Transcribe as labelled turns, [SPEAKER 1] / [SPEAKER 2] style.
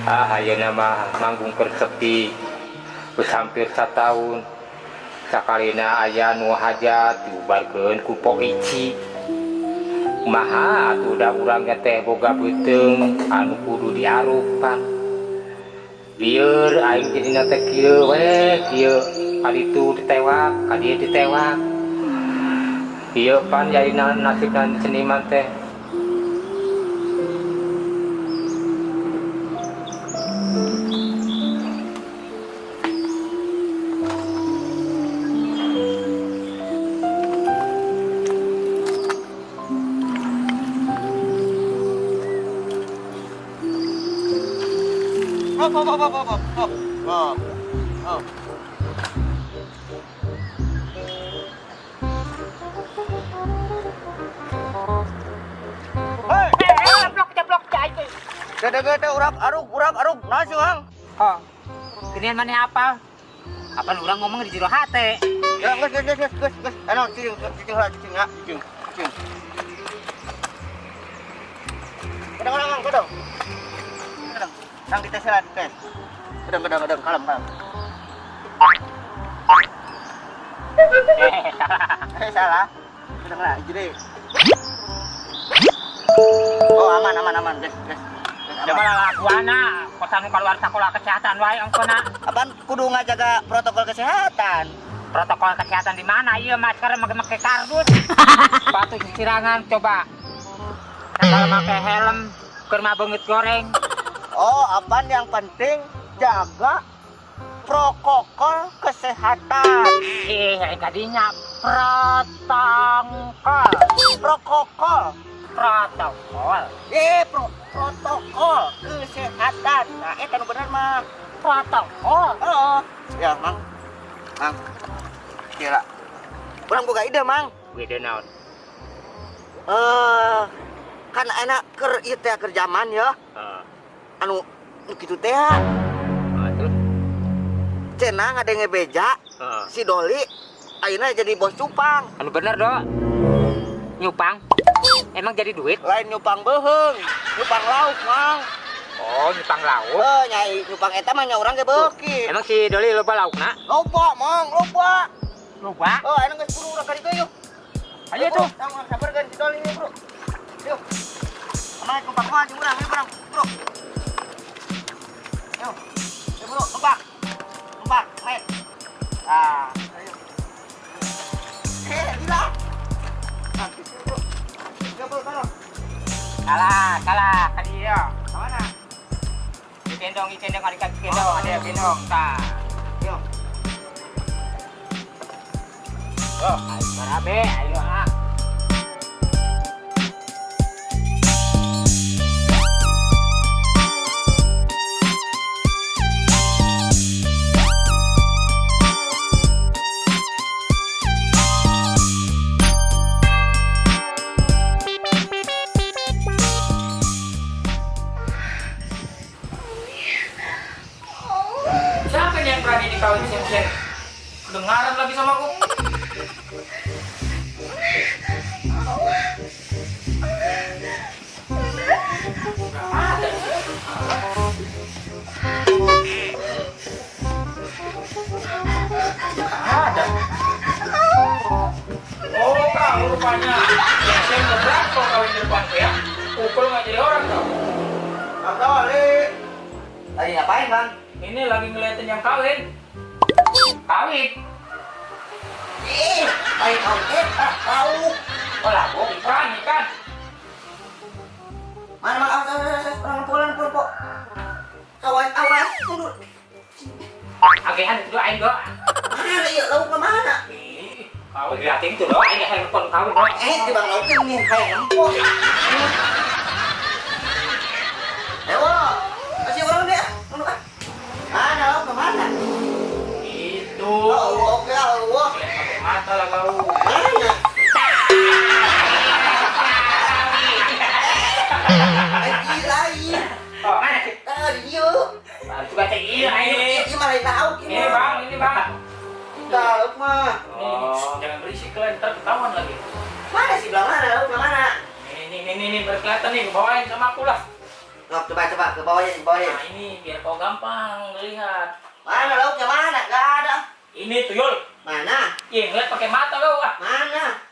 [SPEAKER 1] Ah, ayeuna mah manggung keur sepi. Geus hampir satahun. Sakalina aya nu hajat diubarkeun ku Pok Ici. Kumaha atuh da urang teh boga beuteung anu kudu diarupan. Lieur aing jadina teh kieu we, kieu kaditu ditewak, kadieu ditewak. Ieu pan jadi nasibna seniman teh.
[SPEAKER 2] Hop, hop, hop, hop, hop, hop, hop, hop. Hei,
[SPEAKER 3] jeplok, jeplok, cai.
[SPEAKER 2] Gede-gede urak aruk, nasi hang.
[SPEAKER 3] Oh, ginian mana apa? Apa orang ngomong di jero hate?
[SPEAKER 2] Ya, geus, geus, geus, geus, geus. Anu, cicing, cicing, cicing, ya, cicing, cicing. Kadang, kadang, kadang. Kadang. Nang dites lah, dites. Kadang, kadang, kadang, kalem, kalem.
[SPEAKER 3] Salah.
[SPEAKER 2] Salah. Kadang lah, jadi. Oh, aman, aman, aman, guys, guys.
[SPEAKER 3] Aman. Malah laguana, kosan keluar sekolah kesehatan wae ongkona.
[SPEAKER 2] Apaan kudu ngajaga protokol kesehatan?
[SPEAKER 3] Protokol kesehatan di mana? Iya, masker make kardus. Sepatu sisirangan coba. Kalau make helm, keur mah beungeut goreng.
[SPEAKER 2] Oh, apaan yang penting jaga protokol kesehatan.
[SPEAKER 3] Kadinya protokol.
[SPEAKER 2] Protokol.
[SPEAKER 3] Protokol.
[SPEAKER 2] Protokol kesehatan. Nah, kan bener mah.
[SPEAKER 3] Protokol.
[SPEAKER 2] Oh. Ya, Mang. Mang. Kira. Urang boga ide, Mang.
[SPEAKER 3] Ide naon?
[SPEAKER 2] Kan enak keur ieu teh keur zaman ya.
[SPEAKER 1] Heeh.
[SPEAKER 2] Anu kitu teh.
[SPEAKER 1] Terus
[SPEAKER 2] cenah ngadenge beja. Si Doli ayeuna jadi bos cupang.
[SPEAKER 3] Anu bener, Dok. Nyupang. Emang jadi duit?
[SPEAKER 2] Lain nyupang beuheung, nyupang lauk, Mang.
[SPEAKER 3] Oh, nyupang lauk.
[SPEAKER 2] Heuh, nyai nyupang eta mah nya urang ge beuki.
[SPEAKER 3] Emang si Doli loba laukna?
[SPEAKER 2] Loba, Mang, loba.
[SPEAKER 3] Loba?
[SPEAKER 2] Oh, ayeuna geus buru urang ka ditu yuk.
[SPEAKER 3] Ayo tuh.
[SPEAKER 2] Tang urang sabarkeun si Doli bro. Yuk. Amai numpang mah jeung urang, yuk urang, bro. Yuk. Yuk, bro, numpang. Numpang, main. Ah, ayo. Gila. Nah, bro. Yuk, bro, tolong.
[SPEAKER 3] Salah, salah, ka dieu.
[SPEAKER 2] Ka mana?
[SPEAKER 3] Digendong, digendong, ada gendong, ada gendong. Tah.
[SPEAKER 2] Yuk.
[SPEAKER 3] Oh, ayo barabe, ayo ah.
[SPEAKER 4] Siapa nih yang berani dikawin siang-siang? Kedengaran lagi sama aku. Nggak ada. Nggak ada. Oh, kamu rupanya. Siang-siang udah berani kau kawin di depanku ya. Pukul nggak jadi orang kau.
[SPEAKER 2] Bang Doli. Lagi ngapain, Bang?
[SPEAKER 4] Ini lagi ngeliatin yang kawin.
[SPEAKER 3] Kawin?
[SPEAKER 2] Ih, kawin kawin, tak tahu.
[SPEAKER 3] Oh, labu.
[SPEAKER 4] Ikan, ikan.
[SPEAKER 2] Mana, Bang? Awas, awas, awas. Orang pulang, pulang, kok. Awas, awas. Mundur.
[SPEAKER 3] Agehan itu aing, Dok.
[SPEAKER 2] Mana, iya, lauk ke mana?
[SPEAKER 4] Ih, kawin.
[SPEAKER 3] Ngeliatin itu, Dok. Aing handphone kawin, Dok.
[SPEAKER 2] Di Bang lauknya nih, kayak nempok. Ewo, kasih orang deh. Mundur, ah. Mana, lauk ke mana?
[SPEAKER 4] Itu.
[SPEAKER 2] Oh, oke, Allah.
[SPEAKER 4] Lihat pakai mata lah kau.
[SPEAKER 2] Mana? Gila, iya.
[SPEAKER 3] Oh, mana sih?
[SPEAKER 2] Ah, iya.
[SPEAKER 3] Baru juga cek iya,
[SPEAKER 4] Ini.
[SPEAKER 2] Ini malah lauk ini.
[SPEAKER 4] Ini, Bang, ini, Bang.
[SPEAKER 2] Lauk mah.
[SPEAKER 4] Ini, jangan berisik kalian, ntar ketahuan lagi.
[SPEAKER 2] Mana sih, Bang? Mana lauk mana?
[SPEAKER 4] Ini, ini, ini, ini, berkelihatan nih, bawain sama aku lah.
[SPEAKER 2] Coba coba ke bawahnya, ke bawahnya.
[SPEAKER 4] Nah ini biar kau gampang lihat.
[SPEAKER 2] Mana lauknya mana? Gak ada.
[SPEAKER 4] Ini tuyul.
[SPEAKER 2] Mana?
[SPEAKER 4] Ih, ngeliat pakai mata kau ah.
[SPEAKER 2] Mana?